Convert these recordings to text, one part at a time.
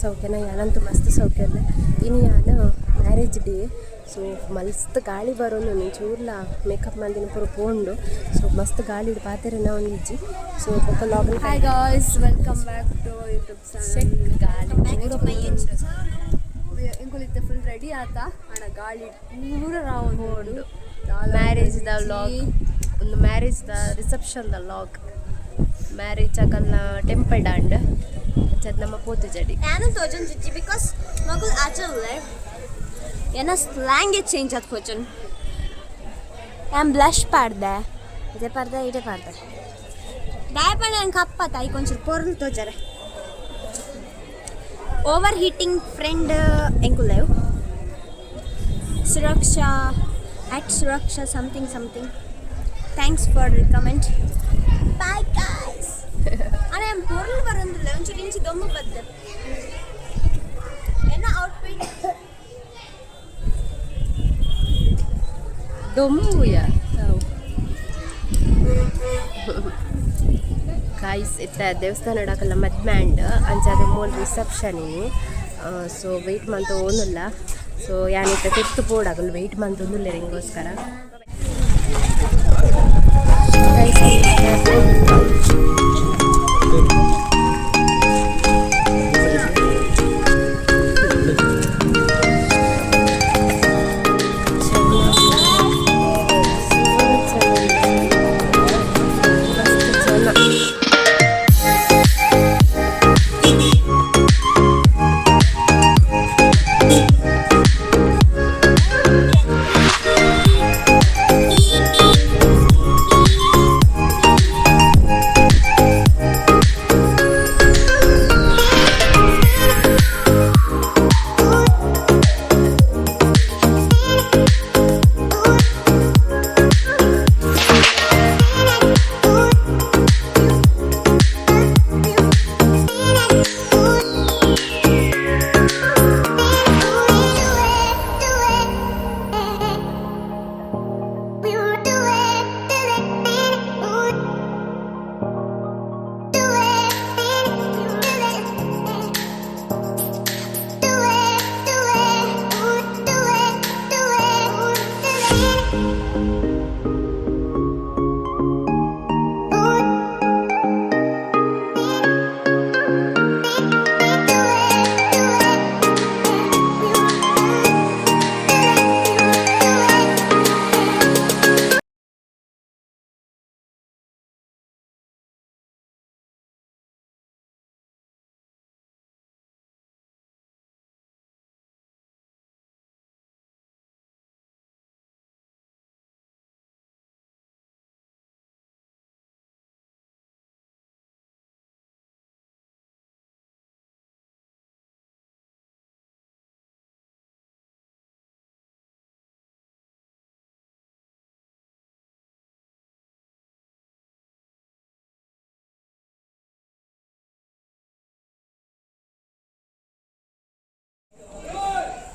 ಸೌಖ್ಯನ ಯಾನಂತೂ ಮಸ್ತ್ ಸೌಖ್ಯ ಇನಿ ಯಾನ ಮ್ಯಾರೇಜ್ ಡೇ. ಸೊ ಮಸ್ತ್ ಗಾಳಿ ಬರೋನು ಚೂರ್ಲ ಮೇಕಪ್ ಮಂದಿನ ಪೂರ ಪೋಂಡು. ಸೊ ಮಸ್ತ್ ಗಾಳಿ ಪಾತೆರನ ಒಂದಿಜ್ಜಿ. ಸೊ ಬೊಕ vlog. Hi guys, welcome back to YouTube channel. ಗಾಳಿ ಎಂಕುಲಿತ್ತೆ ಫುಲ್ ರೆಡಿ ಆತ ಅಣ್ಣ, ಗಾಳಿ ಪೂರ ರಾਉਂಡ್. ಮ್ಯಾರೇಜ್ the vlog ಒಂದು, marriage the reception the vlog. Marriage ಅಕಲ್ನ ಟೆಂಪಲ್ ಡಾಂಡ್ ಅಂಚದ ನಮ್ಮ ಪೋತು ಜಡಿ. ನಾನು ತೋಜನ್ ಜುಜ್ಜಿ because ಮಗುಲ್ ಆಚೆ ಏನ ಲ್ಯಾಂಗ್ವೇಜ್ ಚೇಂಜ್ ಆತ್ ಕೋಚನ್. ನಾನು ಬ್ಲಷ್ ಪಾಡ್ದೆ, ಇದೇ ಪಾಡ್ದೆ, ಇದೇ ಪಾಡ್ದೆ. ದಾಯಪಂಡ ನಂಗೆ ಕಪ್ಪ ತಾಯಿ ಕೊಂಚ ಪೊರ್ಲು ತೋಜರೆ. ಓವರ್ ಹೀಟಿಂಗ್ ಫ್ರೆಂಡ್ ಎಂಕುಲೇವ್ Suraksha at Suraksha something something, thanks for recommend. Bye guys. ಅಣ್ಣ, ಪೊರ್ಲು ಬರೋದಿಲ್ಲ, ಒಂಚೂರು ಇಂಚು ದೊಮ್ಮು ಬದ್ದೆ. ಏನ ಔಟ್ಫಿಟ್? ದೊಂಬುಯ ಗಾಯ್ಸ್. ಇತ್ತ ದೇವಸ್ಥಾನ ಡಾಕಲ್ಲ ಮದ್ಮೆ ಅಂಡ್ ಅಂಚಾದ ಮೂಲ್ ರಿಸೆಪ್ಷನ್ ಇನಿ. ಸೊ ವೆಯ್ಟ್ ಮಂತ ಓನುಲ್ಲ. ಸೊ ಯಾನಿತ್ತ ತಿರ್ತು ಪೋಡಾಗಲು ವೆಯ್ಟ್ ಮಂತೊಂದುಲ್ಲೆರ್ ಹಿಂಗೋಸ್ಕರ. ಜನ.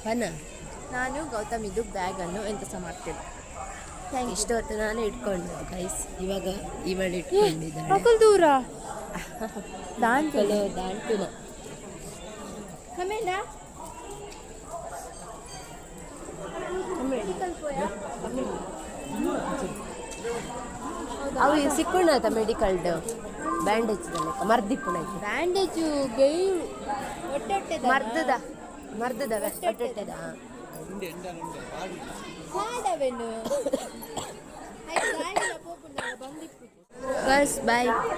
ಪನ. ನಾನು ಗೌತಮ್ ಇದು ಬ್ಯಾಗನ್ನು ಎಂತ ಸಹ ಮಾಡ್ತೇನೆ. ಇಷ್ಟು ಹೊತ್ತು ನಾನು ಇಟ್ಕೊಂಡದ್ದು ಗೈಸ್, ಇವಾಗ ಇವಳು ಇಟ್ಕೊಂಡಿದ್ದಾಳೆ. ಅಕಲ್ ದೂರ. ದಾಂಟುನ ದಾಂಟುನ. ಕಮೇನಾ? ಅವು ಸಿಕ್ಕೊಂಡಾತ ಮೆಡಿಕಲ್ಡ್ ಬ್ಯಾಂಡೇಜ್ ಮರ್ದಿಪ್ಪುಣ. ಬ್ಯಾಂಡೇಜು ಬೇಯು ಹೊಟ್ಟೆ. ಮರ್ದದ ಮರ್ದದ ಹೊಟ್ಟೆದ. ಕಾಡವೇನು. Girls, bye bye.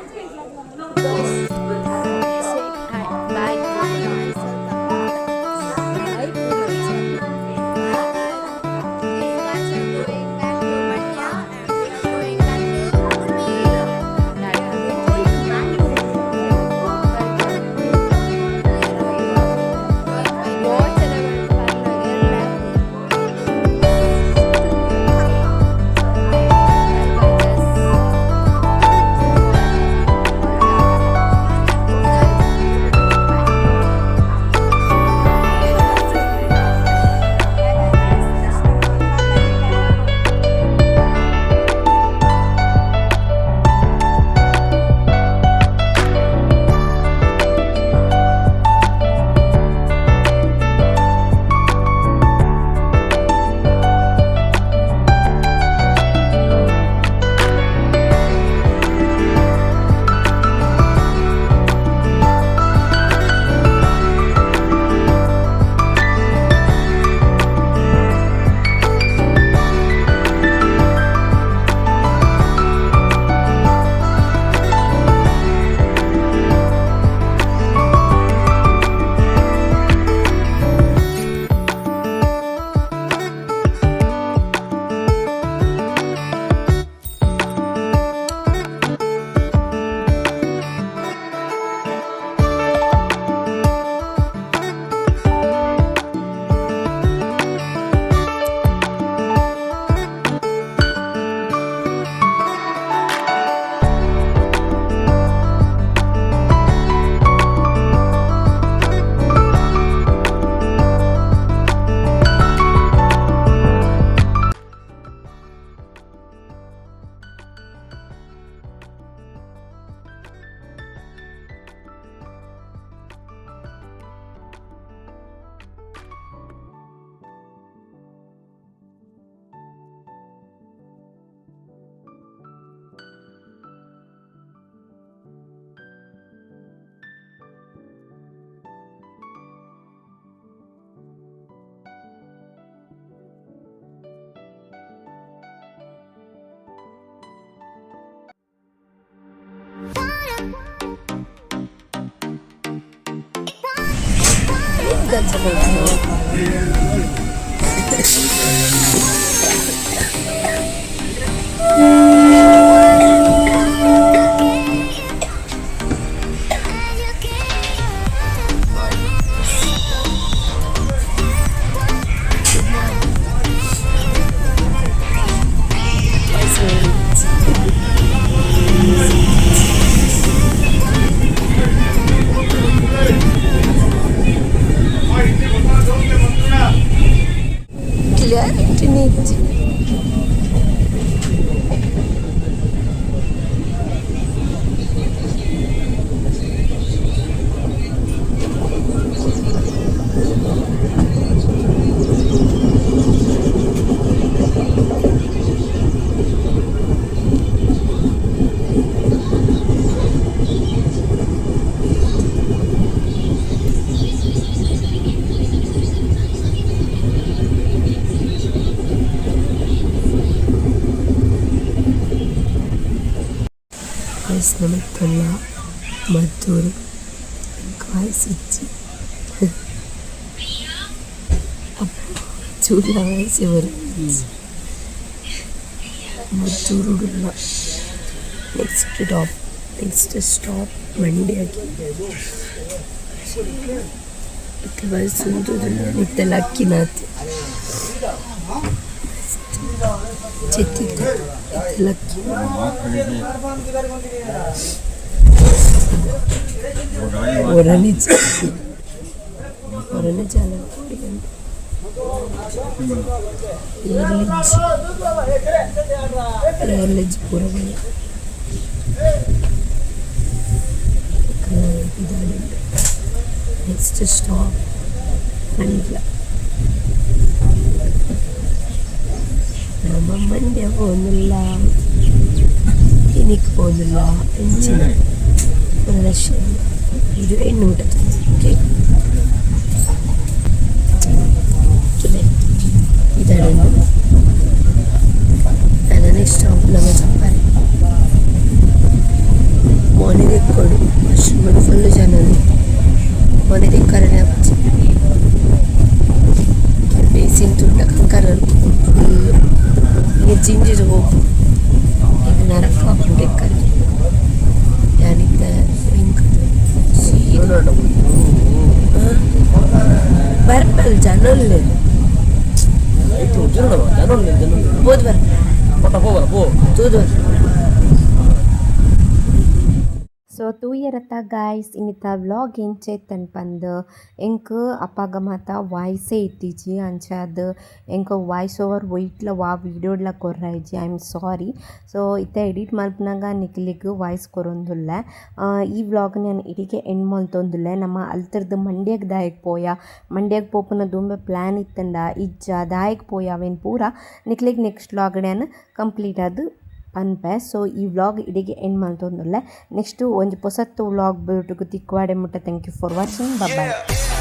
Clarity ಇಜ್ಜಿ. ಗೈಸ್, ನಮತ್ತಲ್ಲ ಮದ್ದೂರು ವಾಯ್ಸ್ ಇಜ್ಜಿ. ಚೂರ್ಲ ವಾಯ್ಸ್ ಇವರು ಮದ್ದೂರುಡುಲ್ಲ. Next stop ಮಂಡ್ಯಗೆ. ಇತ್ತೆ ಬಸ್ ಉಂತುದುಂಡು. ಇತ್ತೆ ಲಕ್ಕಿನಾತ್ ಚೆತ್ತಿತ್ತೆ. ಇತ್ತೆ ಲಕ್ಕಿ. ಒರನೆ ಒರನೆ ಜಾಲ ಏರ್ಲಿಜ್ ಏರ್ಲಿಜ್ ಪೂರ ಇದಾಡುಂಡು. Next stop Mandya. ನಮ್ಮ ಮಂಡ್ಯ ಪೋಂದುಲ್ಲ, ಇನಿಕ್ ಪೋಂದುಲ್ಲ. ಎಂಚಿನ ರಶ್ ಇದು ಎಣ್ಣೆ. ಓಕೆ, ಇದಾಡುಂಡು. ನನ್ನ ನೆಕ್ಸ್ಟ್ ಸ್ಟಾಪ್ ನಮ್ಮ ಜಪ್ಪಾರೆ. ಮೋನೆ ತಿಕ್ಕೊಡು, ಮಶ್ರೂಮ್ ಫುಲ್ ಜನ. ಮೋನೆ ತಿಕ್ಕರೆ ಆಪುಜಿ. ಬೇಸಿನ್ ತುಂಡ ಕಂಕರ ಫುಲ್ ಜಿಂಜಿದು ಹೋಗು. ಈಗ ನರಕ ಆಪುಂಡು ಎಕ್ಕರೆ. ಯಾನಿತ್ತ ಸೀದಾ ಬರ್ಪಲ್ ಜನ ಉಲ್ಲೆರ್. ಪೋದು ಬರ್ಪ, ತೂದು ಬರ್ಪ. ಸೊ ತೂಯರತ್ತ ಗಾಯ್ಸ್, ಇನ್ನಿತ ವ್ಲಾಗ್ ಎಂಚ ಪಂದ್. ಎಂಕ್ ಅಪಗ ಮಾತ ವಾಯ್ಸೇ ಇತ್ತಿಜಿ. ಅಂಚಾದ್ ಎಂಕ್ ವಾಯ್ಸ್ ಓವರ್ ಒಯ್ಟ್ಲ ವಾ ವೀಡಿಯೋಡ್ಲ ಕೊರ್ರಾಯ್ಜಿ. I am sorry. So ಇತ್ತೆ ಎಡಿಟ್ ಮಲ್ಪುನಗ ನಿಕ್ಲೆಗ್ ವಾಯ್ಸ್ ಕೊರೊಂದುಲ್ಲೆ. ಈ ವ್ಲಾಗ್ ಯಾನ್ ಇಡಿಗೆ ಎಂಡ್ ಮಲ್ತೊಂದುಲ್ಲೆ. ನಮ್ಮ ಅಲ್ತರ್ದ್ ಮಂಡ್ಯಗ್ ದಾಯೆಗ್ ಪೋಯ, ಮಂಡ್ಯಗ್ ಪೋಪುನ ದುಂಬೆ ಪ್ಲ್ಯಾನ್ ಇತ್ತಂಡ ಇಜ್ಜ, ದಾಯೆಗ್ ಪೋಯ, ಅವೆನ್ ಪೂರ ನಿಕ್ಲೆಗ್ ನೆಕ್ಸ್ಟ್ ವ್ಲಾಗ್ ಯಾನ್ ಕಂಪ್ಲೀಟ್ ಆದ್ ಪನ್ಪೆ. ಸೊ ಈ ವ್ಲಾಗ್ ಇಡಿಗೆ ಎಂಡ್ ಮಲ್ತೊಂದುಲ್ಲೆ. ನೆಕ್ಸ್ಟ್ ಒಂಜಿ ಪೊಸತ್ತು ವ್ಲಾಗ್ ಒಟ್ಟುಗು ತಿಕ್ಕುವಾಡೆ ಮುಟ್ಟ thank you for watching. Bye.